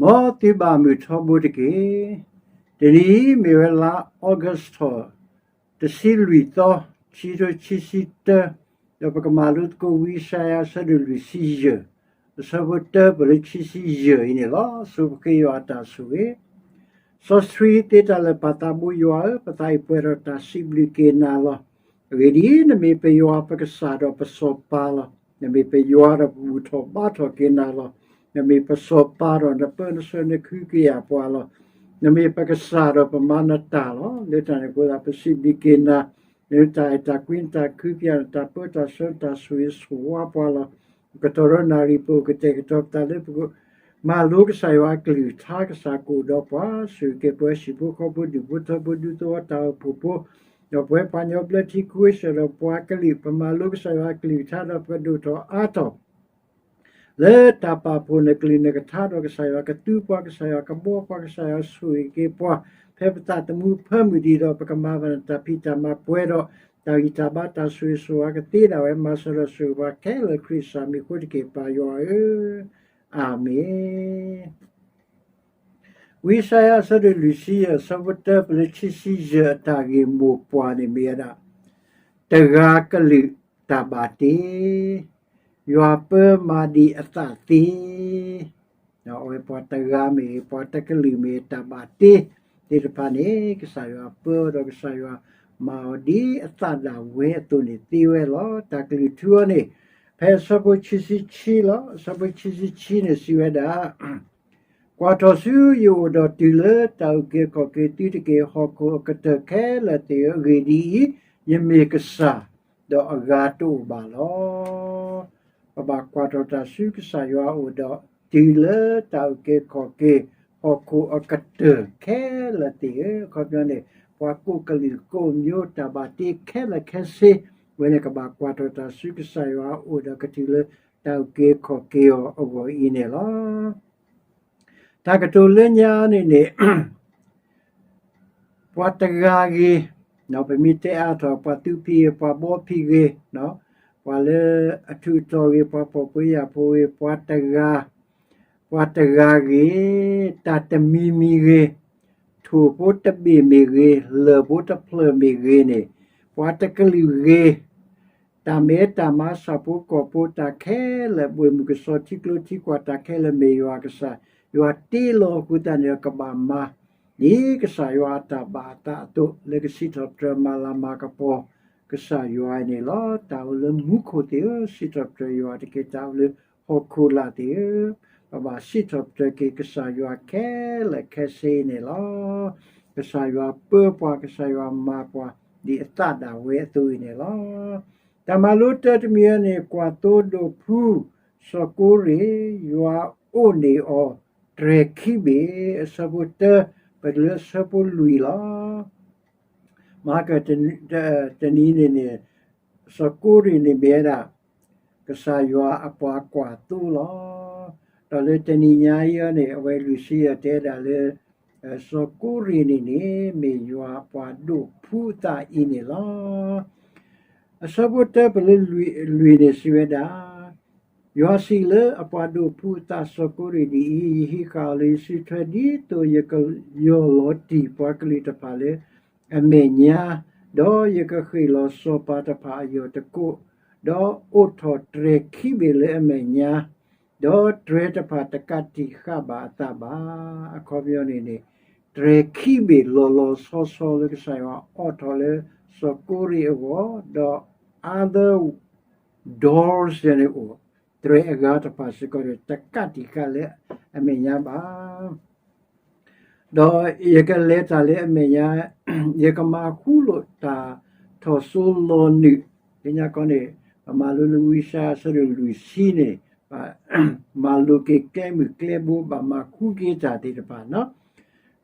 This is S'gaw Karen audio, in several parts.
မ်သုဘၣ်မုာ်ထီဘိတက့ၢ်. တနံၤအံၤမ့ၢ်ဝဲလါ August ထီၣ် တဆံလွံၢ်သီ, ခံကထိခံဆံတၢ, ဒီးပကမၤလိသကိးဝံယၡါယၤအဆၢဒိၣ်လွံၢ်ဆံယဲၢ်, အဆၢဖိတၢပၢၢ်လၢခံဆံယဲၢ်အံၤန့ၣ်လီၤ. ဆိပဃ့ယွၤအတၢ်ဆိၣ်ဂ့ၤ. စီဆှံသ့တၢ်လၢာ်ပၢ်သးဘိယွၤဧၢ, ပသးအံၤပှဲၤဒီးတၢ်စံးဘျုးက့ၤနၤလီၤ. အဂ့ၢ်ဒ်အံၤ, နမ့ၢ်ပယွၤပကစၢ်ဒီးပစီၤပၤလီၤ. နမ့ၢ်ပယွၤဒီးပဘူၣ်ထီၣ်ဘါထီၣ်က့ၤနၤလီၤ. နမ့ၢ်ပစီၤပၤဒီးနပၢနဆှၢနခုကယာ်ပှၤလီၤ. နမ့ၢ်ပကစၢ်ဒီးပမၤနတၢ်လီၤ. လၢတၢ်န့ၣ်အဃိသတး ပစံးဘျုးက့ၤနၤ, လၢနတၢ်အဲၣ်တၢ်ကွံ နတၢ်ခုကယာ် နတၢ်ပၢတၢ်ဆှၢ နတၢ်ဆိၣ်ဂ့ၤဆိၣ်ဝါပှၤလီၤ. ကတီၢ်ဒီးနၣ်ရံၣ် ပအိၣ်ကတဲာ်ကတီၤပသးလၢပကမၤလိကစၢ်ယွၤအကလုၢ်ကထါ, ကစၢ်ကအိၣ်ဒီးပှၤ, ဆိၣ်ဂ့ၤက့ၤပှၤဟံၣ်ဖိဃီဖိ ဒူၣ်ဖိထၢဖိ ဒူသဝီတၢ်အိၣ်ဖှိၣ်ဖိ, ဒီးပဝဲပှၤကညီဘျၢထံခဝ့ၡၢၣ်ဒီးပှၤကလုာ် ပမၤလိကစၢ်ယွၤအကလုၢ်ကထါဒီးပကဒိၣ်ထီၣ်အါထီၣ် လၢတၢ်ပာ်ဖှိၣ်နကလုၢ်နကထါဒီးကစၢ်ယွၤကသူပှၤ ကစၢ်ယွၤကဘှီပှၤ ကစၢ်ယွၤဆိၣ်ဂ့ၤက့ၤပှၤ ဖဲပသးသမူဖၢမုၢ်ဒံးဒီး ပကမၤဘၣ်နတၢ်ဖံးတၢ်မၤပှဲၤဒီး တၢ်ဂံၢ်တၢ်ဘါတၢ်ဆိၣ်ဂ့ၤဆိၣ်ဝါကသ့ဒၣ်ဝဲ မၤစၢၤဒီးဆိၣ်ဂ့ၤပှၤခဲလၢာ် ခရံာ်ကစၢ်မံၤအဃိတက့ၢ် ပၢ်ယွၤဧၢ, အၤမ့ၣ်. ဝံယၡါယၤအဆၢဒိၣ်လွံၢ်ဆံယဲၢ် အဆၢဖိတၢပၢၢ်လၢခံဆံယဲၢ်အတၢ်ဂ့ၢ်မိၢ်ပှၢ်န့ၣ်မ့ၢ်ဝဲဒၣ် တဂၤကလုာ်တၢ်ဘၣ်တ့, ယွၤပၢမၤဒံးအသးသ့ အဝဲပှၤတဂၤမ့ၢ်ဂ့ၤ ပှၤတကလုာ်မ့ၢ်ဂ့ၤ တၢ်ဘၣ်တ့သ့ၣ်တဖၣ်န့ၣ် ကစၢ်ယွၤပၢဒီးကစၢ်ယွၤမၤအီၤဒ်အသးဒၣ်ဝဲအသိးန့ၣ်သ့ဝဲလီၤ. တၢ်ကလုၢ်ထူအီၤန့ၣ် ဖဲအဆၢဖိခံဆံခံလီၤ. အဆၢဖိခံဆံခံန့ၣ်စံးဝဲဒၣ် ကွၢ်ထီၣ်ဆူယအိၣ်ဒီးတုၤလၢတၢ်အုၣ်က့ၤခီၣ်က့ၤသုတက့ၢ်. ဟီၣ်ခိၣ်အကတၢၢ်ခဲလၢာ်သ့ၣ်ဧၢ, အဂ့ၢ်ဒ်အံၤ, ယမ့ၢ်ကစၢ်, ဒီးအဂၤတအိၣ်ဘၣ်လီၤ. ပဘၣ်ကွၢ်ထီၣ်တၢ်ဆူကစၢ်ယွၤအအိၣ်ဒီးတုၤလၢတၢ်အုၣ်က့ၤခီၣ်က့ၤ ဟီၣ်ခိၣ်အကတၢၢ်ခဲလၢာ်သ့ၣ်ဧၢ. အခီပညီန့ၣ် ပှၤကိးကလုာ်ကိးမျိုး တၢ်ဘၣ်တ့ခဲလၢာ်ခဲဆ့ ဝဲန့ၣ်ကဘၣ်ကွၢ်ထီၣ်တၢ်ဆူကစၢ်ယွၤအအိၣ်ဒီးကတုၤလၢတၢ်အုၣ်က့ၤခီၣ်က့ၤအီၤအဂီၢ်အံၤန့ၣ်လီၤ. တၢ်ကတိၤလၢညါန့ၣ်န့ၣ် ပှၤတဂၤဂ့ၤ, ပမ့ၢ်တဲအါထီၣ် ပှၤသူဖံးဂ့ၤ ပှၤဘီဖံးဂ့ၤ, ပှၤလၢအထူးအတီၤဂ့ၤ ပှၤဖှီၣ်ဖိယာ်ဖိဂ့ၤ ပှၤတဂၤ, ပှၤတဂၤဂ့ၤ, တၢ်တမံၤမံၤဂ့ၤ, ထိၣ်ဖိတဘ့ၣ်မ့ၢ်ဂ့ၤ, လၢၢ်ဖိတဖျၢၣ်မ့ၢ်ဂ့ၤန့ၣ်, ပှၤတကလုာ်ဂ့ၤ တၢ်မဲတၢ်မါဆၣ်ဖိကီၢ်ဖိတၢ်ခဲလၢာ် ဘှ့ၣ်မုၢ်ကစီၤထံကျိထံကွၢ်တၢ်ခဲလၢာ်မ့ၢ်ယွၤကစၢ်, ယွၤတ့လီၤအဃိသတးန့ၣ်ဒီးကဘၣ်မၤ ဒ်ကစၢ်ယွၤအတၢ်ဘၣ်အသးအသိး လၢကစံးထီၣ်ပတြၢၤမၤလၤမၤကပီၤ ကစၢ်ယွၤအံၤန့ၣ်လီၤ. တၢ်အိၣ်လၢမူခိၣ်သ့ၣ်ဧၢ, စံးထီၣ်ပတြၢၤယွၤတက့ၢ်. တၢ်အိၣ်လၢဟီၣ်ခိၣ်လာ်သ့ၣ်ဧၢ, ပဘၣ်စံးထီၣ်ပတြၢၤက့ၤကစၢ်ယွၤခဲလၢာ်ခဲဆ့အံၤန့ၣ်လီၤ. ကစၢ်ယွၤပၢပှၤ, ကစၢ်ယွၤမၤပှၤ ဒ်အသးဒၣ်ဝဲအသိးအံၤန့ၣ်လီၤ. တၢ်မၤလိတၢတမံၤန့ၣ် ကွၢ်သိဒိၣ်ဖု စီၤကိရ့ၣ် ယွၤအိးန့ၢ်အီၤ တြဲၤခံဘ့ၣ်, အဆၢဖိတၢ ပတုၤလၢအဆၢဖိလွံၢ်လီၤ. မဟါက တနံၤန့ၣ်န့ၣ် စီၤကိရ့ၣ်န့ၣ်မ့ၢ်ဝဲဒၣ် ကစၢ်ယွၤအပှၤကွၢ်သိလီၤ. ဒီးလၢတနံၤညါအံၤန့ၣ် အဝဲလွံၢ်ဆံယဲၢ်တဲဒၣ်လၢ စီၤကိရ့ၣ်န့ၣ်န့ၣ် မ့ၢ်ယွၤအပှၤဒိၣ်ဖုအသးအံၤန့ၣ်လီၤ. အဆၢဖိတၢပၢၢ်လၢလွံၢ်န့ၣ်စံးဝဲဒၣ် ယွၤစံးလၢအပှၤဒိၣ်ဖုအသးစီၤကိရ့ၣ်ဒ်အံၤ, ယဟံးဃာ်အီၤလၢယစုထွဲ ဒ်သိးယကယီၢ်လီၤတံၢ်ပှၤကလုာ်တဖၣ်လၢအမဲာ်ညါ, ဒီးယကဃ့ၢ်လီၤစီၤပၤတဖၣ်အယီၢ်တကိး, ဒီးအိးထီၣ်တြဲၤခံဘ့ၣ်လၢအမဲာ်ညါ, ဒီးတြဲၤတဖၣ်တကးတံာ်ဃာ်ဘၣ်အသးဘၣ်. အခီပညီန့ၣ်န့ၣ် တြဲၤခံဘ့ၣ်လီၤလီၤဆီဆီလၢကစၢ်ယွၤအိးထီၣ်လၢစီၤကိရ့ၣ်အဂီၢ်, ဒီး other doors န့ၣ်အိၣ်, တြဲၤအဂၤတဖၣ်စ့ၢ်ကီးန့ၣ် တကးတံာ်ဃာ်လၢအမဲာ်ညါဘၣ်. ဒီးယကလဲၤတၢ်လၢအမဲာ်ညါ, ယကမၤဃူလိာ်တၢ်ထီၣ်စိလီၤနုာ်, လၢညါခီန့ၣ် ပမၤလိလၢဝံယၡါယၤအဆၢဒိၣ်လွံၢ်ဆံန့ၣ် မၤလိက့ၤကျဲမုၢ်ကျဲဘိ ဘၣ်မၤဃူက့ၤတၢ်သ့ၣ်တဖၣ်န့ၣ်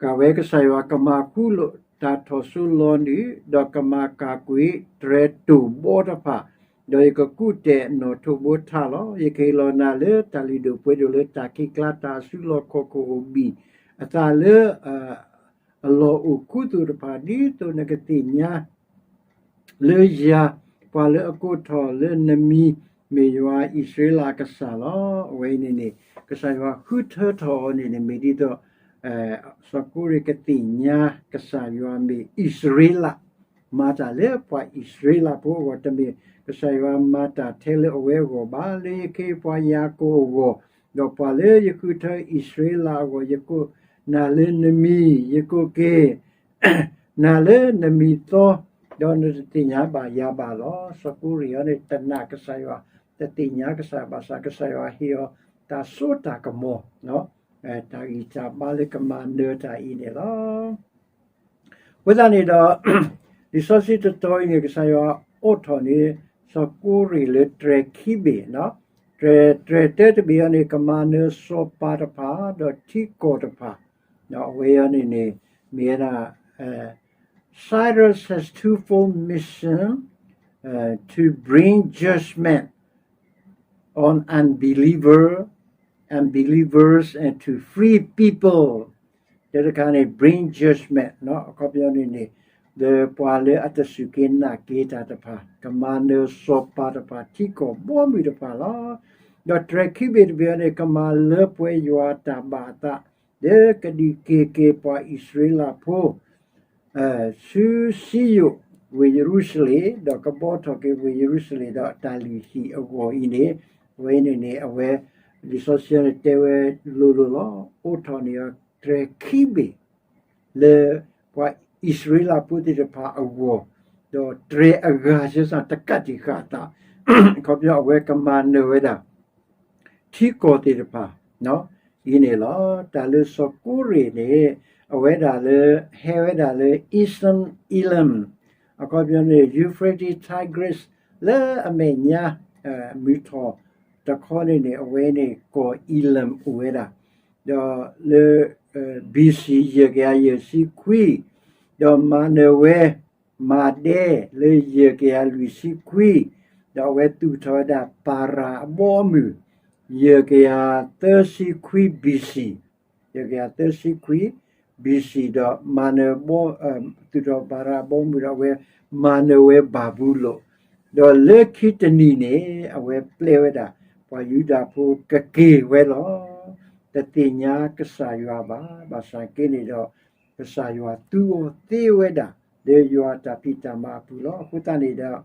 ကဝဲကစၢ်ယွၤကမၤဃူလိာ်တၢ်ထီၣ်စိလီၤနုာ်, ဒီးကမၤကၢ်ကွံာ်တြဲၤတိၢ်ဘီတဖၣ်, ဒီးယကကူးတဲာ်နီၣ်ထိးဘိထးလီၤ. ယကဟ့ၣ်လီၤနၤလၢတၢ်လုၢ်ဒိၣ်ပှ့ၤဒိၣ်လၢတၢ်ခံးကျါ တၢ်အစုလီၢ်ခီၣ်ခိၣ်အိၣ်ဘံၣ်အသးလၢ အလီၢ်အိၣ်ခူသူၣ်တဖၣ် ဒ်သိးနကသ့ၣ်ညါ လၢယၤ, ပှၤလၢအကိးထီၣ်လၢနမံၤ မ့ၢ်ယွၤအံၣ်စရ့လးအကစၢ်လီၤ. အဝဲအံၤန့ၣ်န့ၣ် ကစၢ်ယွၤဃုထၢထီၣ်အီၤန့ၣ်န့ၣ် မ့ၢ်ဒ်သိး စီၤကိရ့ၣ်ကသ့ၣ်ညါကစၢ်ယွၤမ့ၢ်အံၣ်စရ့လး, မၤတၢ်လၢပှၤအံၣ်စရ့လးဖိအဂီၢ်, တမ့ၢ်ကစၢ်ယွၤမၤတၢ်ထဲလၢအဝဲအဂီၢ်ဘၣ်, လၢယခ့ယွၤပှၤယၤကိာ်အဂီၢ်, ဒီးပှၤလၢယဃုထၢအံၣ်စရ့လးအဂီၢ်, ယကိးနၤလၢနမံၤ, ယကိးက့ၤ နၤလၢနမံၤသီ, ဒီးနတသ့ၣ်ညါဘၣ်ယၤဘၣ်လီၤ. စီၤကိရ့ၣ်အံၤန့ၣ် တနာ်ကစၢ်ယွၤ, တသ့ၣ်ညါကစၢ်ဘၣ်ဆၣ် ကစၢ်ယွၤဟ့ၣ်အီၤတၢ်စိတၢ်ကမီၤ, တၢ်ဂံၢ်တၢ်ဘါလၢကမၤနၢၤတၢ်အံၤန့ၣ်လီၤ. အဃိသတးန့ၣ်ဒီး လံာ်စီဆှံတတီၤအံၤန့ၣ် ကစၢ်ယွၤအိးထီၣ်န့ၣ် စီၤကိရ့ၣ်လၢတြဲၤခံဘ့ၣ်, တြဲၤ, တြဲၤတၢတဘ့ၣ်အံၤန့ၣ် ကမၤနၢၤစီၤပၤတဖၣ် ဒီးထံကီၢ်တဖၣ်, အဝဲအံၤန့ၣ်န့ၣ် မ့ၢ်ဝဲဒၣ် Cyrus has twofold mission, uh, to bring judgment on unbeliever, unbelievers and to free people. တၢတခါန့ၣ် bring judgment အခီပညီန့ၣ်န့ၣ် လၢပှၤလၢအတစူၢ်က့ၤနာ်က့ၤတၢ်တဖၣ်, ကမၤနၢၤစီၤပၤတဖၣ်, ထံကီၢ်ဘီမုၢ်တဖၣ်လီၤ. ဒီးတြဲၤခံဘ့ၣ်တဘ့ၣ်အံၤန့ၣ် ကမၤလၢပှဲၤယွၤအတၢ်ဘၣ်အသး လၢကဒုးက့ၤက့ၤပှၤအံၣ်စရ့လးဖိ ဆူစံယိၣ် ဝ့ၢ်ယရူၤၡလ့ၣ်, ဒီးကဘီထီၣ်က့ၤဝ့ၢ်ယရူၤၡလ့ၣ် ဒီးတၢ်လုၢ်ဟံၣ်အဂီၢ်အံၤန့ၣ်, အဝဲန့ၣ်န့ၣ် အဝဲ လံာ်စီဆှံန့ၣ်တဲဝဲလိၤလိၤလီၤ. အိးထီၣ်န့ၢ်အီၤတြဲၤခံဘ့ၣ် လၢပှၤအံၣ်စရ့လးဖိသ့ၣ်တဖၣ်အဂီၢ်, ဒီးတြဲၤအဂၤဆံစၢ်တကးတံာ်ဃာ်အသး, အခီပညီအဝဲကမၤနၢၤဝဲဒၣ် ထံကီၢ်သ့ၣ်တဖၣ် အံၤန့ၣ်လီၤ. တၢ်လၢစီၤကိရ့ၣ်န့ၣ် အဝဲဒၣ်လၢ ဟဲဝဲဒၣ်လၢ Eastern Elam, အခီပညီန့ၣ် Euphrates Tigris လၢအမဲာ်ညါ မုၢ်ထီၣ်တခီန့ၣ်န့ၣ် အဝဲန့ၣ်ကီၢ် Elam အိၣ်ဝဲဒၣ်, ဒီးလၢ B C ယဲၢ်ကယၤယဲၢ်ဆံခွံ, ဒီးမၤနၢၤဝဲ မၤဒဲလၢယဲၢ်ကယၤလွံၢ်ဆံခွံ, ဒီးအဝဲသူၣ်ထီၣ်ဝဲဒၣ်ပၤရၣ်အဘီအမုၢ် ယဲၢ်ကယၤသၢဆံခွံ B C, ယဲၢ်ကယၤသၢဆံခွံ B C ဒီးမၤနၢၤ သူၣ်ထီၣ်ပၤရၣ်အဘီအမုၢ်ဒီး အဝဲမၤနၢၤဝဲဘၤဘူလိၣ်, ဒီးလၢခံတနံၤန့ၣ် အဝဲပျဲဝဲဒၣ် ပှၤယူဒၤဖိကက့ၤဝဲလီၤ. တသ့ၣ်ညါကစၢ်ယွၤဘၣ်, ဘၣ်ဆၣ်က့န့ၣ်ဒီး ကစၢ်ယွၤသူအီၤသ့ဝဲဒၣ် လၢယွၤအတၢ်ဖံးတၢ်မၤအပူၤလီၤ. အဃိသတးန့ၣ်ဒီး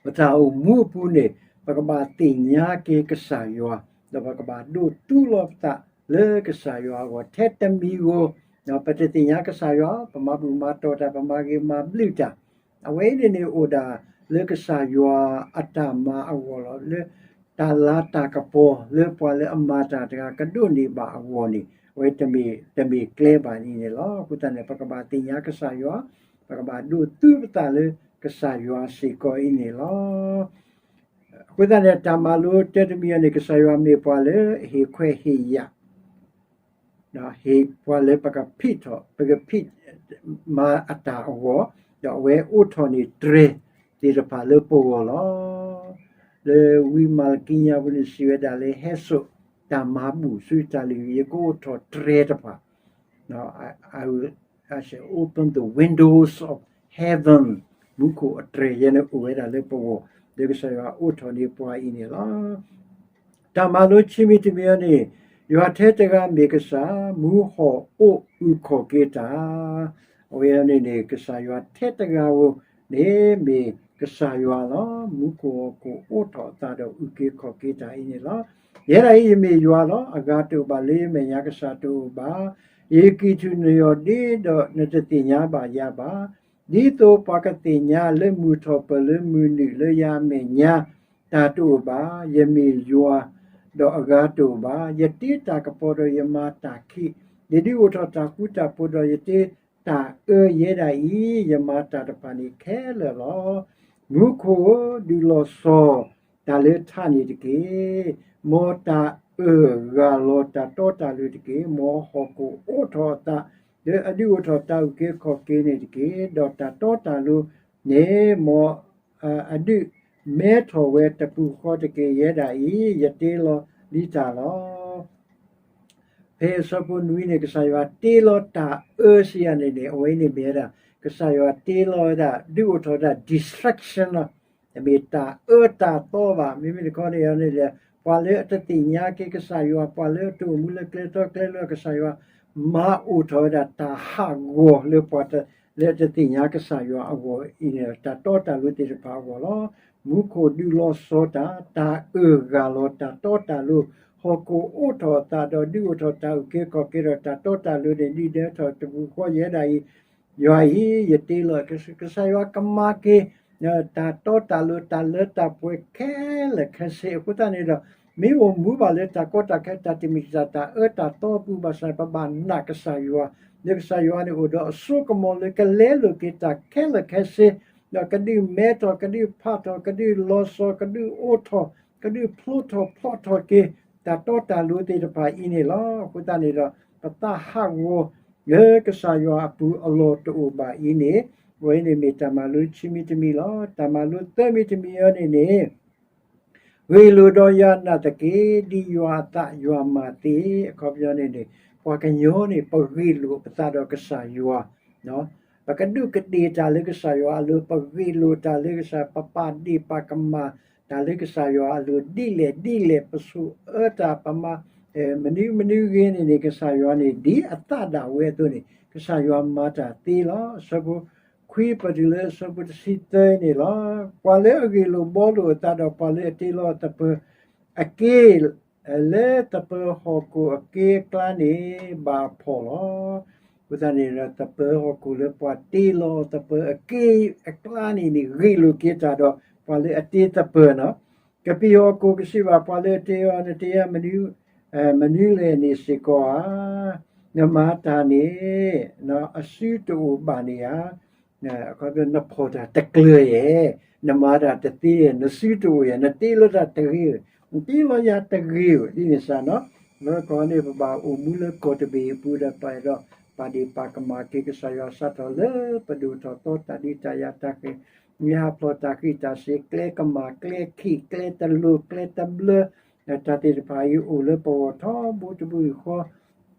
ပတၢ်အိၣ်မူအပူၤန့ၣ် ပကဘၣ်သ့ၣ်ညါက့ၤကစၢ်ယွၤ, ဒီးပကဘၣ်ဒိးသူလီၤပသးလၢကစၢ်ယွၤအဂီၢ် ထဲတမံၤဧိၤ, ပတသ့ၣ်ညါကစၢ်ယွၤ, ပမၤဘူၣ်မၤတီၢ်တၢ်, ပမၤဂ့ၤမၤဘျုးတၢ်, အဝဲအံၤန့ၣ်န့ၣ်အိၣ်ဒၣ်လၢကစၢ်ယွၤအတၢ်မၤအဂီၢ်လီၤ. လၢတၢ်လၤတၢ်ကပီၤလၢပှၤလၢအမၤတၢ်တဂၤကဒိးန့ၢ်ဘၣ်အဂီၢ်န့ၣ် အဝဲတမ့ၢ်ကျဲဘၣ်န့ၣ်န့ၣ်လီၤ. အဃိသတးန့ၣ် ပကဘၣ်သ့ၣ်ညါကစၢ်ယွၤ, ပကဘၣ်ဒိးသူပသးလၢကစၢ်ယွၤစ့ၢ်ကီးအံၤန့ၣ်လီၤ. အဃိသတးန့ၣ် တၢ်မၤလိတၢတမံၤအံၤန့ၣ် ကစၢ်ယွၤမ့ၢ်ပှၤလၢအဟ့ၣ်ခွဲးဟ့ၣ်ယာ်, ဟ့ၣ်ပှၤလၢပကဖံးထီၣ် ပကဖံးမၤအတၢ်အဂီၢ်, ဒီးအဝဲအိးထီၣ်န့ၢ်တြဲၤသ့ၣ်တဖၣ်လၢပဂီၢ်လီၤ. လၢဝံမၤလကံညါပူၤန့ၣ်စံးဝဲဒၣ်လၢ ဟဲစိာ်တၢ်မၤဘူၣ်ဆူတၢ်လုၢ်ဟံၣ် ယကအိးထီၣ်တြဲၤတဖၣ် I will, I shall open the windows of heaven, မူခိၣ်အတြဲၤယဲန့ၣ်အိၣ်ဝဲဒၣ်လၢပဂီၢ်, လၢကစၢ်ယွၤအိးထီၣ်န့ၢ်ပှၤအံၤန့ၣ်လီၤ. တၢ်မၤလိခံမံၤတမံၤအံၤန့ၣ် ယွၤထဲတဂၤမ့ၢ်ကစၢ်, မူဟီၣ်အိၣ်အုၣ်ခီၣ်က့ၤတၢ်, အဝဲအံၤန့ၣ်န့ၣ် ကစၢ်ယွၤထဲတဂၤဧိၤန့ၣ်မ့ၢ်ကစၢ်ယွၤလီၤ. မူခိၣ်ဟီၣ်ခိၣ်အိးထီၣ်အသးဒီးအုၣ်က့ၤခီၣ်က့ၤတၢ်အံၤန့ၣ်လီၤ. ယဲဒၣ်အံၤယမ့ၢ်ယွၤလီၤ. အဂၤတအိၣ်ဘၣ်လၢယမဲာ်ညါ, ကစၢ်တအိၣ်ဘၣ်. ယကံၢ်ထူၣ်နယီၢ်ဒ့ဒီးနတသ့ၣ်ညါဘၣ်ယၤဘၣ်. ဒ်သိးပှၤကသ့ၣ်ညါလၢမုၢ်ထီၣ်ပၢၢ်လၢမုၢ်နုာ်လၢယမဲာ်ညါ, တၢ်တအိၣ်ဘၣ်, ယမ့ၢ်ယွၤ, ဒီးအဂၤတအိၣ်ဘၣ်. ယတ့တၢ်ကပီၤဒီးယမၤတၢ်ခံး, ယဒုးအိၣ်ထီၣ်တၢ်ဃူတၢ်ဖိးဒီးယတ့တၢ်အၢ, ယဲဒၣ်အံၤ ယမၤတၢ်တဖၣ်န့ၣ်ခဲလၢာ်လီၤ. မူခိၣ်ဧၢ, ဒုးလီၤစီၤတၢ်လၢထးန့ၣ်တက့ၢ်. မ်တၢ်အၢၣ်ဂၢ်လီၤတၢ်တီတၢ်လိၤတက့ၢ်. မ်ဟီၣ်ခိၣ်အိးထီၣ်အသး လၢအဒုးအိၣ်ထီၣ်တၢ်အုၣ်က့ၤခီၣ်က့ၤန့ၣ်တက့ၢ်. ဒီးတၢ်တီတၢ်လိၤန့ၣ် မ်အဒုးမဲထီၣ်ဝဲတပူၤဃီတက့ၢ်. ယဲဒၣ်အံၤ ယတ့လီၤလံတၢ်လီၤ. ဖဲအဆၢဖိနွံန့ၣ် ကစၢ်ယွၤတ့လီၤတၢ်အၢစံးယၤန့ၣ်န့ၣ် အဝဲအံၤန့ၣ်မ့ၢ်ဝဲဒၣ် ကစၢ်ယွၤတ့လီၤဝဲဒၣ် ဒုးအိၣ်ထီၣ်ဝဲဒၣ် destruction လီၤ. တမ့ၢ်တၢ်အၢတၢ်သီဘၣ်. မ့မ့ၢ်တခီန့ၣ်န့ၣ် ပှၤလၢအတသ့ၣ်ညါက့ၤကစၢ်ယွၤ, ပှၤလၢအတအိၣ်မူလၢကျဲထီၣ်ကျဲလၢကစၢ်ယွၤ မၤအိၣ်ထီၣ်ဝဲဒၣ်တၢ်ဟးဂီၤလၢပှၤလၢအတသ့ၣ်ညါကစၢ်ယွၤအဂီၢ်အံၤန့ၣ် တၢ်တီတၢ်လိၤသ့ၣ်တဖၣ်အဂီၢ်လီၤ. မူခိၣ်ဒုးလီၤစီၤတၢ်, တၢ်အၢၣ်ဂၢၢ်လီၤတၢ်တီတၢ်လိၤ, ဟီၣ်ခိၣ်အိးထီၣ်အသးဒီး ဒုးအိၣ်ထီၣ်တၢ်အုၣ်က့ၤခီၣ်က့ၤဒီး တၢ်တီတၢ်လိၤန့ၣ် ဒုၣ်ဒါထီၣ်တပူၤဃီ ယဲဒၣ်အံၤ ယွၤအံၤ ယတ့လီၤ, ကစၢ်ယွၤကမၤက့ၤ တၢ်တီတၢ်လိၤ တၢ်လၢတၢ်ပှဲၤခဲလၢာ်ခဲဆ့အဃိသတးန့ၣ်ဒီး မ့ၢ်အိၣ်မူဘၣ်လၢတၢ်ကီတၢ်ခဲ တၢ်တမံၤတၢ် တၢ်အၢတၢ်သီအပူၤဘၣ်ဆၣ် ပဘၣ်နာ်ကစၢ်ယွၤ, လၢကစၢ်ယွၤန့ၣ်အိၣ်ဒီးအစိကမီၤလၢကလဲလိာ်က့ၤတၢ်ခဲလၢာ်ခဲဆ့, ဒီးကဒုးမဲထီၣ် ကဒုးဖးထီၣ် ကဒုးလီၤစီၤ ကဒုးအိးထီၣ် ကဒုးဖျိထီၣ်ဖျိထီၣ်က့ၤ တၢ်တီတၢ်လိၤသ့ၣ်တဖၣ်အံၤန့ၣ်လီၤ. အဃိသတးန့ၣ်ဒီး ပသးဟးဂီၤလၢကစၢ်ယွၤအပူၤအလီၢ်တအိၣ်ဘၣ်အံၤန့ၣ် အဝဲန့ၣ်မ့ၢ်တၢ်မၤလိခံမံၤတမံၤလီၤ. တၢ်မၤလိသၢမံၤတမံၤအံၤန့ၣ်န့ၣ် ဂ့ၢ်လိာ်ဒီးယၤနာ်သက့ ဒ်ယွၤအသးယွၤမၤသ့, အခီပညီန့ၣ်န့ၣ် ပှၤကညီန့ၣ် ပဂ့ၢ်လိာ်ပသးဒီးကစၢ်ယွၤ, ပကဒူးကဒ့ၣ်တၢ်လၢကစၢ်ယွၤအလိၤ, ပဂ့ၢ်လိာ်တၢ်လၢကစၢ်, ပပာ်ဒ့ၣ်ပာ်ကမၣ်တၢ်လၢကစၢ်ယွၤအလိၤ, ဒ်လဲၣ်ဒ်လဲၣ် ပဆိၣ်အၢတၢ် ပမၤ မနုၤမနုၤဂ့ၤန့ၣ်န့ၣ် ကစၢ်ယွၤန့ၣ် ဒ်အသးဒၣ်ဝဲအသိးန့ၣ် ကစၢ်ယွၤမၤတၢ်သ့လီၤ. အဆၢဖိခွံပတုၤလၢအဆၢဖိတဆံသၢန့ၣ်လီၤ. ပှၤလၢအဂ့ၢ်လိာ်ဘှီလိာ်အသးဒီး ပှၤလၢအတ့လီၤသပၢၤအက့ လၢသပၢၤဟီၣ်ခိၣ်အက့အကျါန့ၣ် ဘၣ်အဖှီၣ်လီၤ. အဃိသတးန့ၣ်ဒီး သပၢၤဟီၣ်ခိၣ်လၢပှၤတ့လီၤသပၢၤအက့အကျါန့ၣ်န့ၣ် ဂ့ၢ်လိာ်က့ၤတၢ်ဒီး ပှၤလၢအတ့သပၢၤနီၤ. ကပံာ်ဟီၣ်ခိၣ်ကစံးဘၣ်ပှၤလၢအတ့အီၤ, နတ့အီၤမနုၤ, မနုၤလဲၣ်န့ၣ်စ့ၢ်ကီးဧါ. နမၤတၢ်န့ၣ် အစုတအိၣ်ဘၣ်န့ၣ်ဧါ. အခီပညီ နဖီၣ်တၢ်တကျၢၤယဲၢ်, နမၤတၢ်တသ့ယဲၢ်, နစုတအိၣ်ယဲၢ်, နတ့လီၤတၢ်တဂ့ၤဧိၤ, နတ့လီၤယၤတဂ့ၤဧိၤ, ဒ်န့ၣ်စ့ၢ်နီၤ. လၢကီးန့ၣ် ပဘၣ်အိၣ်မူလၢကီၢ်တဘ့ၣ်အပူၤဒီး ပအဲၣ်ဒိး ပာ်ဒ့ၣ်ပာ်ကမၣ်က့ၤကစၢ်ယွၤ စးထီၣ်လၢပဒိၣ်ထီၣ်သီ တၢ်ဒုးတၢ်ယၤ တၢ်ဃ့ၢ်မှံဟးဖျိး တၢ်ဃံးတၢ်စ့ၤ ကျဲကမၣ် ကျဲခံး ကျဲတလိၤ ကျဲတဘျၢ တၢ်သ့ၣ်တဖၣ်အံၤ အိၣ်လၢပဂီၢ်ထီဘိတဘိယူၢ်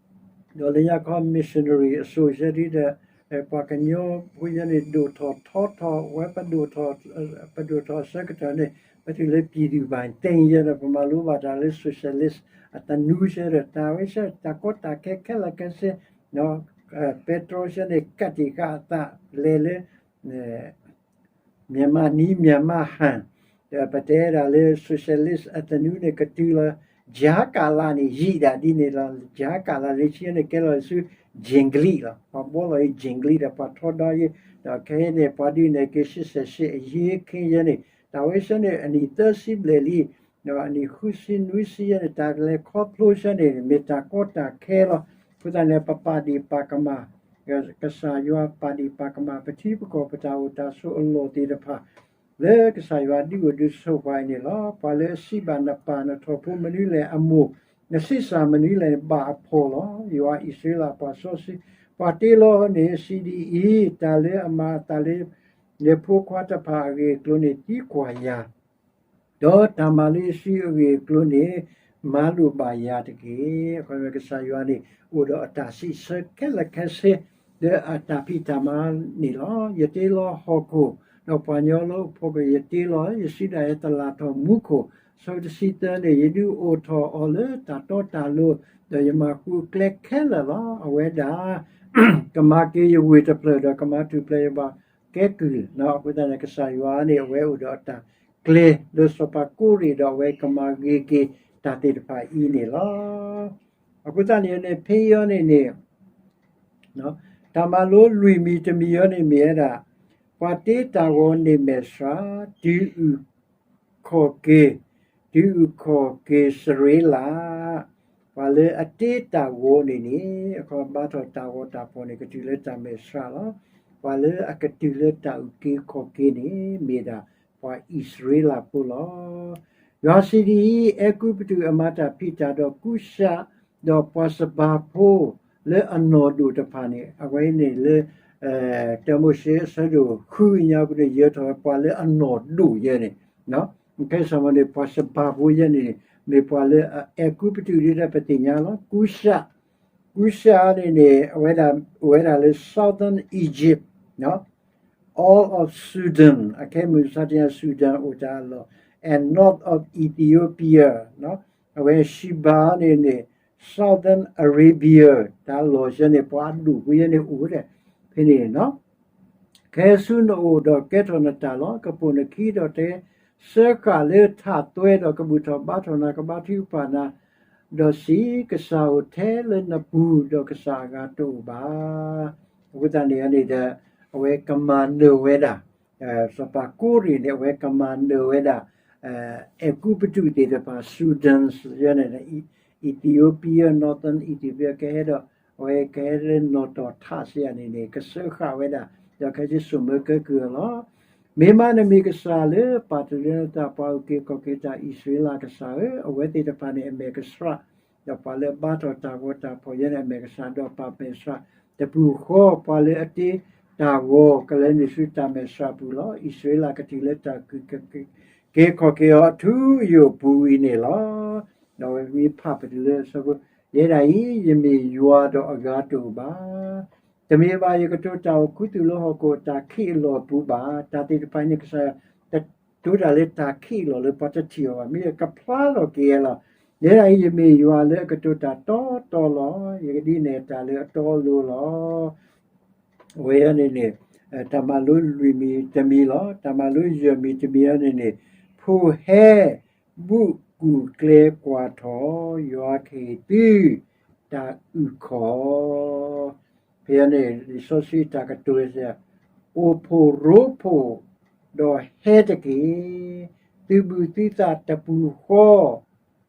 ဃီ ဒီးလၢညါခီ missionary အစိၤဆၢဒ်ဒီး ပှၤကညီဖိယဲန့ၣ် ဒိၣ်ထီၣ်ထီထီၣ်ဝဲ ပဒိၣ်ထီၣ် ပဒိၣ်ထီၣ်အဆၢကတီၢ်န့ၣ် ပတုၤလၢ ပြည်သူ့ပိုင် သ့ၣ်ညါဒီး ပမၤလိဘၣ်တၢ်လၢ socialist အသနူဆၢဒီး တၢ်ဝဲဆၢ တၢ်ကီတၢ်ခဲခဲလၢာ်ခဲဆ့ ပဲတြီဆၢန့ၣ် ကးတံာ်ဃာ်အသးလဲၤလၢ မြန်မာ့နည်း မြန်မာ့ဟန် ဒီးပတဲဒၣ်လၢ socialist အသနူန့ၣ် ကတုၤလီၤ ကြားကာလန့ၣ် ယံာ်ဒၣ်ဒ်န့ၣ်လီၤ. ကြားကာလန့ၣ် ဆံန့ၣ် ကဲလီၤဆူ Jingli လီၤ. ပှၤဘှီလီၤအံၤ Jingli ဒီးပှၤထီဒါယဲ ဒီးခဲအံၤန့ၣ် ပှၤဒုးနဲၣ်က့ၤ ရှစ်ဆယ့်ရှစ်အရေးအခင်းယဲန့ၣ် တၢ်ဝဲဆၢန့ၣ် အနံၣ်သၢဆံဘျဲၣ်လံ ဒီးအနံၣ်ဃုဆံနွံဆံယဲန့ၣ် တၢ်လဲၤခီဖျိဆၢန့ၣ် မ့ၢ်တၢ်ကီတၢ်ခဲလီၤ. အဃိသတးန့ၣ် ပပာ်ဒ့ၣ်ပာ်ကမၣ် ကစၢ်ယွၤ ပာ်ဒ့ၣ်ပာ်ကမၣ် ပထံပကီၢ် ပတၢ်အိၣ်တၢ်ဆိးအလီၢ်သ့ၣ်တဖၣ် လၢကစၢ်ယွၤဒုးအိၣ်ဒုးဆိးပှၤအံၤန့ၣ်လီၤ. ပှၤလၢအစံးဘၣ်နပၢ်နထီၣ်ဖိမနုၤလဲၣ် အမိၢ် နဆံးစၢ်မနုၤလဲၣ်န့ၣ် ဘၣ်အဖှီၣ်လီၤ. ယွၤအံၣ်စရ့လးပှၤစီဆှံ ပှၤတ့လီၤန့ၣ် စံးဒ်အံၤ, တၢ်လၢအမၤအသးလၢ ယဖိခွါတဖၣ်အဂ့ၢ်အကျိၤန့ၣ် သံကွၢ်ယၤ ဒီးတၢ်မၤလၢယစုအဂ့ၢ်အကျိၤန့ၣ် မၤလိာ်ဘၣ်ယၤတက့ၢ်. အခီပညီ ကစၢ်ယွၤန့ၣ် အိၣ်ဒီးအတၢ်စံးဆၢခဲလၢာ်ခဲဆ့ လၢအတၢ်ဖံးတၢ်မၤန့ၣ်လီၤ. ယတ့လီၤဟီၣ်ခိၣ် ဒီးပှၤကညီလၢအဖီခိၣ် ယတ့လီၤ ယစုဒၣ်ယတလၢ်ထီၣ်မူခိၣ် ဆၢတဆံသၢန့ၣ် ယဒုးအိၣ်ထီၣ်အီၤလၢတၢ်တီတၢ်လိၤ ဒီးယမၤဃုာ်ကျဲခဲလၢာ်လီၤ. အဝဲဒၣ် ကမၤက့ၤယဝ့ၢ်တဖျၢၣ်ဒီးကမၤထူၣ်ဖျဲးယဘၣ်ကဲကုၢ်လီၤ. အဃိသတးန့ၣ် ကစၢ်ယွၤန့ၣ် အဝဲအိၣ်ဒီးအတၢ်ကျဲလၢစီၤပၤကိးရ့ၣ်ဒီး အဝဲကမၤဂ့ၤက့ၤတၢ်သ့ၣ်တဖၣ်အံၤန့ၣ်လီၤ. အဃိသတးန့ၣ်န့ၣ် ဖဲအံၤန့ၣ်န့ၣ် တၢ်မၤလိလွံၢ်မံၤတမံၤအံၤန့ၣ်မ့ၢ်ဝဲဒၣ် ပှၤတ့တၢ်ဂီၤန့ၣ်မဲာ်ဆှး တုၤအုၣ်ခီၣ်က့ၤ တုၤအုၣ်ခီၣ်က့ၤစရ့လး ပှၤလၢအတ့တၢ်ဂီၤန့ၣ်န့ၣ် အခီဘါထီၣ်တၢ်ဂီၤတၢ်ဖီၣ်န့ၣ် ကတုၤလၢတၢ်မဲာ်ဆှးလီၤ. ပှၤလၢအကတုၤလၢတၢ်အုၣ်က့ၤခီၣ်က့ၤန့ၣ် မ့ၢ်ဒၣ်ပှၤအံၣ်စရ့လးဖိလီၤ. ယွၤစံးဒ်အံၤ, အဲၤကူပတူးအမၤတၢ်ဖံးတၢ်ဒီးကူၡး ဒီးပှၤစဘၤဖိလၢအနီၢ်ဒိၣ်တဖၣ်န့ၣ် အဝဲန့ၣ်လၢ တၢမိၤၡ့အဆၢဒိၣ်ဃုညါပူၤန့ၣ် ယၢၤထီၣ်ဝဲပှၤလၢအနီၢ်ဒိၣ်ယဲန့ၣ် ခဲဆၢမန့ၣ် ပှၤစဘၤဖိယဲန့ၣ်န့ၣ် မ့ၢ်ပှၤလၢအအဲၤကူပတူးဒ်တၢ်ပသ့ၣ်ညါလီၤ. ကူၡး, ကူၡးန့ၣ်န့ၣ် အဝဲဒၣ် အိၣ်ဝဲဒၣ်လၢ Southern Egypt နီၤ all of Sudan, အခဲမုၢ်မဆါတနံၤ Sudan အိၣ်တၢ်အလီၢ်, and north of Ethiopia, အဝဲ Sheba န့ၣ်န့ၣ် Southern Arabia တၢ်လီၢ်ယဲန့ၣ် ပှၤဒိၣ်ကွံာ်ယဲန့ၣ်အိၣ်ဒဲး ဖဲန့ၣ်နီၤ. ခဲဆူနအိၣ်ဒီးကဲထီၣ်နတၢ်လီၤ. ကပိာ်နခံဒီးတဲ, စၢဃာ်လၢထးသွဲဒီးကဘူၣ်ထီၣ်ဘါထီၣ်နၤ ကဘါထုကဖၣ်နၤ, ဒီးစံး, ကစၢ်အိၣ်ထဲလၢနပူၤ, ဒီးကစၢ်အဂၤတအိၣ်ဘၣ်. အဃိသတးန့ၣ်န့ၣ်ဒီး အဝဲကမၤနၢၤဝဲဒၣ် စီၤပၤကိရ့ၣ်န့ၣ် အဝဲကမၤနၢၤဝဲဒၣ် အဲၤကူပတူးသ့ၣ်တဖၣ် Sudan န့ၣ် Ethiopia, Northern Ethiopia ကဟဲဒီး အဝဲကဟဲလၢနီၣ်တီၢ်ထးစံးယၤန့ၣ်န့ၣ် ကစၢဃာ်ဝဲဒၣ် ဒီးခဲဆ့စိာ်မၢကဲကုၢ်အီၤလီၤ. မ့ၢ်မးနမ့ၢ်ကစၢ်လၢပာ်တရံးနသး ပှၤအုၣ်က့ၤခီၣ်က့ၤတၢ်အံၣ်စရ့လးကစၢ်ဧၢ, အဝဲသ့ၣ်တဖၣ်န့ၣ်အမဲာ်ကဆှး, ဒီးပှၤလၢအဘါထီၣ်တၢ်ဂီၤတၢ်ဖီၣ်ယဲန့ၣ်အမဲာ်ကဆှး, ဒီးပာ်မဲာ်ဆှးတပူၤဃီ ပှၤလၢအတ့တၢ်ဂီၤကလဲၤနုာ်ဆူတၢ်မဲာ်ဆှးပူၤလီၤ. အံၣ်စရ့လးကတုၤလၢတၢ်အုၣ်က့ၤခီၣ်က့ၤအီၤအထူအယိာ်အပူၤအံၤန့ၣ်လီၤ. ဒီးဝဲမ့ၢ်ဖးပတုၤလၢအဆၢဖိ, ယဲဒၣ်အံၤ ယမ့ၢ်ယွၤဒီးအဂၤတအိၣ်ဘၣ်. တမ့ၢ်ဘၣ် ယကတိၤတၢ်အိၣ်ခူသူၣ်လၢဟီၣ်ခိၣ်အတၢ်ခံးအလီၢ်အပူၤဘၣ်. တၢ်သ့ၣ်တဖၣ်န့ၣ် ကစၢ်ယွၤ တတိၤတၢ်လၢတၢ်ခံးအလီၢ်လၢပှၤတထံၣ်အီၤဘၣ်. မ့ၢ်ကဖျါလီၤက့ၤအလီၤ. ယဲဒၣ်အံၤ ယမ့ၢ်ယွၤလၢအကတိၤတၢ်တီတီလီၤ. ယကဒုးနဲၣ်တၢ်လၢအတီအလိၤလီၤ. အဝဲန့ၣ်န့ၣ် တၢ်မၤလိလွံၢ်မံၤတမံၤလီၤ. တၢ်မၤလိယဲၢ်မံၤတမံၤအံၤန့ၣ်န့ၣ် ဖိဟဲ ဘူၣ်ကူၣ်ကျဲကွၢ်ထီၣ် ယွၤကဟ့ၣ်သု တၢ်အုၣ်ခီၣ်. ဖဲန့ၣ် လံာ်စီဆှံတၢ်ကတိၤစ့ၢ်, အိၣ်ဖှိၣ်ရိဖှိၣ် ဒီးဟဲတက့ၢ်. သုဘူးသုသးတပူၤဃီ,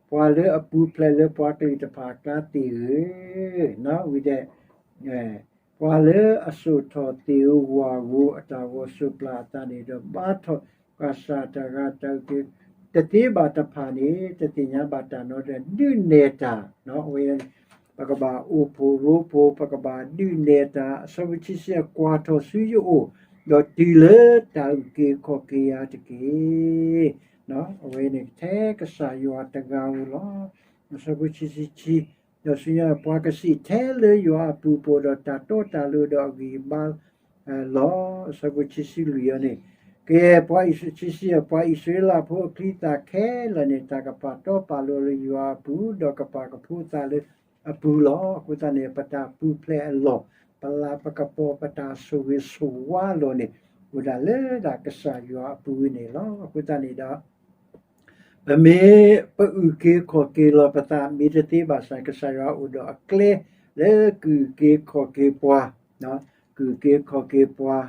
ပှၤလၢအပူၤဖျဲးလၢပှၤကလုာ်တဖၣ်အကျါသ့ၣ်ဧၢ, ဝံၤဒီး ပှၤလၢအစိာ်ထီၣ်သ့ၣ်ဧိၤဝၣ်ဧိၤအတၢ်ဂီၤစိးပျၢ်အသးန့ၣ်ဒီး ဘါထီၣ်ပှၤကစၢ်တၢ်ဂၤတၢ်အုၣ်က့ၤ တသ့ဘၣ်တဖၣ်န့ၣ် တသ့ၣ်ညါဘၣ်တၢ်နီတမံၤ ဒုးနဲၣ်တၢ်, အဝဲ ပကဘၣ်အိၣ်ဖှိၣ်ရိဖှိၣ် ပကဘၣ်ဒုးနဲၣ်တၢ်, အဆၢဖိခံဆံ ကွၢ်ထီၣ်ဆူယအိၣ်, ဒီးတုၤလၢတၢ်အုၣ်က့ၤခီၣ်က့ၤယၤတက့ၢ်. အဝဲန့ၣ်ထဲကစၢ်ယွၤတဂၤဧိၤလီၤ. အဆၢဖိခံဆံခံ, ဒီးဆူညါ ပှၤကစံးထဲလၢယွၤအပူၤ ပအိၣ်ဒီးတၢ်တီတၢ်လိၤဒီးအဂံၢ်အဘါလီၤ. အဆၢဖိခံဆံလွံၢ်အံၤန့ၣ်, ကဲ ပှၤအံၣ်စရ့လးဖိအချံအသၣ်ခဲလၢာ်န့ၣ် တၢ်ကပာ်တီပာ်လိၤလၢယွၤအပူၤ ဒီးကပာ်ကဖိအသးလၢအပူၤလီၤ. အဃိသတးန့ၣ် ပတၢ်ပူၤဖျဲးအလီၢ်, ပလၤပကပီၤ ပတၢ်ဆိၣ်ဂ့ၤဆိၣ်ဝါအလီၢ်န့ၣ် အိၣ်ဒၣ်လၢဒၣ်ကစၢ်ယွၤအပူၤန့ၣ်လီၤ. အဃိသတးန့ၣ်ဒီး ပမ့ၢ်ပအုၣ်က့ၤခီၣ်က့ၤလီၤပသး မ့ၢ်တသ့ဘၣ်ဆၣ် ကစၢ်ယွၤအိၣ်ဒီးအကျဲလၢကအုၣ်က့ၤခီၣ်က့ၤပှၤ, ကအုၣ်က့ၤခီၣ်က့ၤပှၤ,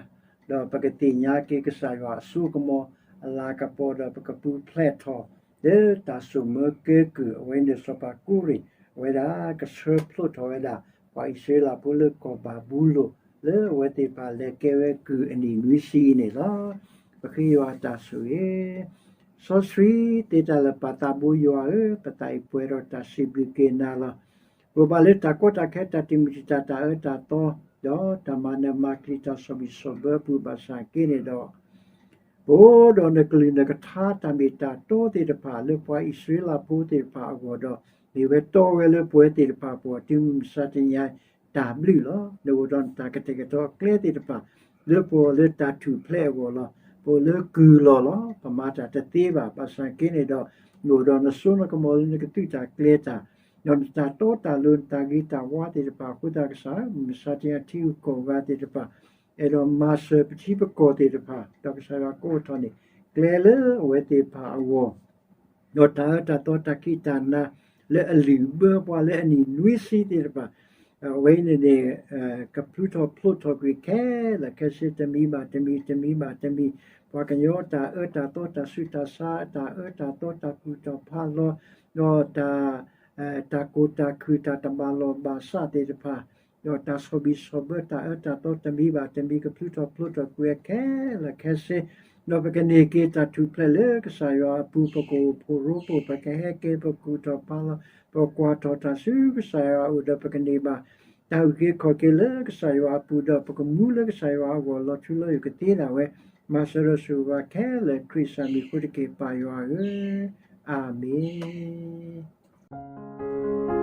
ဒီးပကသ့ၣ်ညါက့ၤကစၢ်ယွၤအစိကမီၤအလၤကပီၤ ဒီးပကပူၤဖျဲးထီၣ်လၢတၢ်ဆိၣ်မၢကဲကုၢ် အဝဲန့ၣ်စီၤပၤကူရ့ၣ် အဝဲဒၣ်ကဆှၢဖျိထီၣ်ဝဲဒၣ် ပှၤအံၣ်စရ့လးဖိလၢကီၢ်ဘၤဘူလိၣ် လၢအဝဲသ့ၣ်တဖၣ်လဲၤကဲဝဲကုၢ်အနံၣ်နွံဆံအံၤန့ၣ်လီၤ. ပဃ့ယွၤအတၢ်ဆိၣ်ဂ့ၤ စီဆှံသ့တၢ်လၢာ် ပၢ်သးဘိယွၤဧၢ, ပသးအံၤပှဲၤဒီးတၢ်စံးဘျုးက့ၤနၤလီၤ. ပအိၣ်ဘၣ်လၢတၢ်ကီတၢ်ခဲ တၢ်တမုာ်တံာ်တာ် တၢ်အၢတၢ်သီ ဒီးတၢ်မၤနၢၤမၤကျံၤ တၢ်ဆီၣ်ဘံၣ်ဆီၣ်ဘၢအပူၤ ဘၣ်ဆၣ်က့န့ၣ်ဒီး ပအိၣ်ဒီးနကလုၢ်နကထါ တၢ်မ့ၢ်တၢ်တီသ့ၣ်တဖၣ် လၢပှၤအံၣ်စရ့လးဖိသ့ၣ်တဖၣ်အဂီၢ်ဒီး မ့ၢ်ဝဲတီဝဲလၢပဝဲသ့ၣ်တဖၣ်အဂီၢ် တုၤမုၢ်မဆါတနံၤအံၤ တၢ်ဘျုးလီၤ. နအိၣ်ဒီးနတၢ်ကတဲာ်ကတီၤအကျဲသ့ၣ်တဖၣ် လၢပအိၣ်လၢတၢ်ထူၣ်ဖျဲးအဂီၢ်လီၤ. ပအိၣ်လၢကုၢ်လီၢ်လီၤ. ပမၤတၢ်တသ့ဘၣ်. ဘၣ်ဆၣ်က့န့ၣ်ဒီး နအိၣ်ဒီးနစိနကမီၤလၢနကသုးတၢ်ကျဲၤတၢ်, ဒီးနတၢ်တီတၢ်လိၤ နတၢ်ဂ့ၤတၢ်ဝါသ့ၣ်တဖၣ်အဃိသတး ကစၢ်ဧၢ, မုၢ်မဆါတနံၤအံၤ ထံဂုၤကီၢ်ဂၤသ့ၣ်တဖၣ် အဲၣ်ဒိးမၤစၢၤပထံပကီၢ်သ့ၣ်တဖၣ် ဒီးကစၢ်ယွၤကအိးထီၣ်န့ၢ်ကျဲလၢအဝဲသ့ၣ်တဖၣ်အဂီၢ် ဒီးတၢ်အၢတၢ်သီ တၢ်ခံးတၢ်နၤ လၢအလုၢ်ဘၢပှၤလၢအနံၣ်နွံဆံသ့ၣ်တဖၣ်, အဝဲအံၤန့ၣ်န့ၣ် ကဖျိထီၣ်ဖျိးထီၣ်ကွံာ်ခဲလၢာ်ခဲဆ့ တမံၤဘၣ်တမံၤ တမံၤဘၣ်တမံၤ, ပှၤကညီတၢ်အၢတၢ်သီ တၢ်ဆူးတၢ်ဆါ တၢ်အၢတၢ်သီ တၢ်ကူၣ်ထီၣ်ဖးလီၤ, ဒီးတၢ် တၢ်ကိၢ်တၢ်ခုၣ် တၢ်တဘၣ်လီၢ်ဘၣ်စးသ့ၣ်တဖၣ်, ဒီးတၢ်ဆီၣ်ဘံၣ်ဆီၣ်ဘၢ တၢ်အၢတၢ်သီ တမံၤဘၣ်တမံၤ ကဖျိထီၣ်ဖျိးထီၣ်ကွံာ်ခဲလၢာ်ခဲဆ့, ဒီးပကန့ၢ်က့ၤတၢ်ထူၣ်ဖျဲးလၢကစၢ်ယွၤအပူၤ, ပကအိၣ်ဖှိၣ်ရိဖှိၣ်, ပကဟဲက့ၤ ပကူၣ်ထီၣ်ဖးလီၤ, ပကွၢ်ထီၣ်တၢ်ဆူကစၢ်ယွၤအအိၣ် ဒီးပကန့ၢ်ဘၣ် တၢ်အုၣ်က့ၤခီၣ်က့ၤလၢကစၢ်ယွၤအပူၤ, ဒီးပကမူလၢကစၢ်ယွၤအဂီၢ် လီၤထူလီၤယိာ်ကသ့ဒၣ်ဝဲ, မၤစၢၤဒီးဆိၣ်ဂ့ၤဘၣ်ခဲလၢာ် ခရံာ်စၢ်မံၤအဃိတက့ၢ် ပၢ်ယွၤဧၢ, အၤမ့ၣ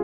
်.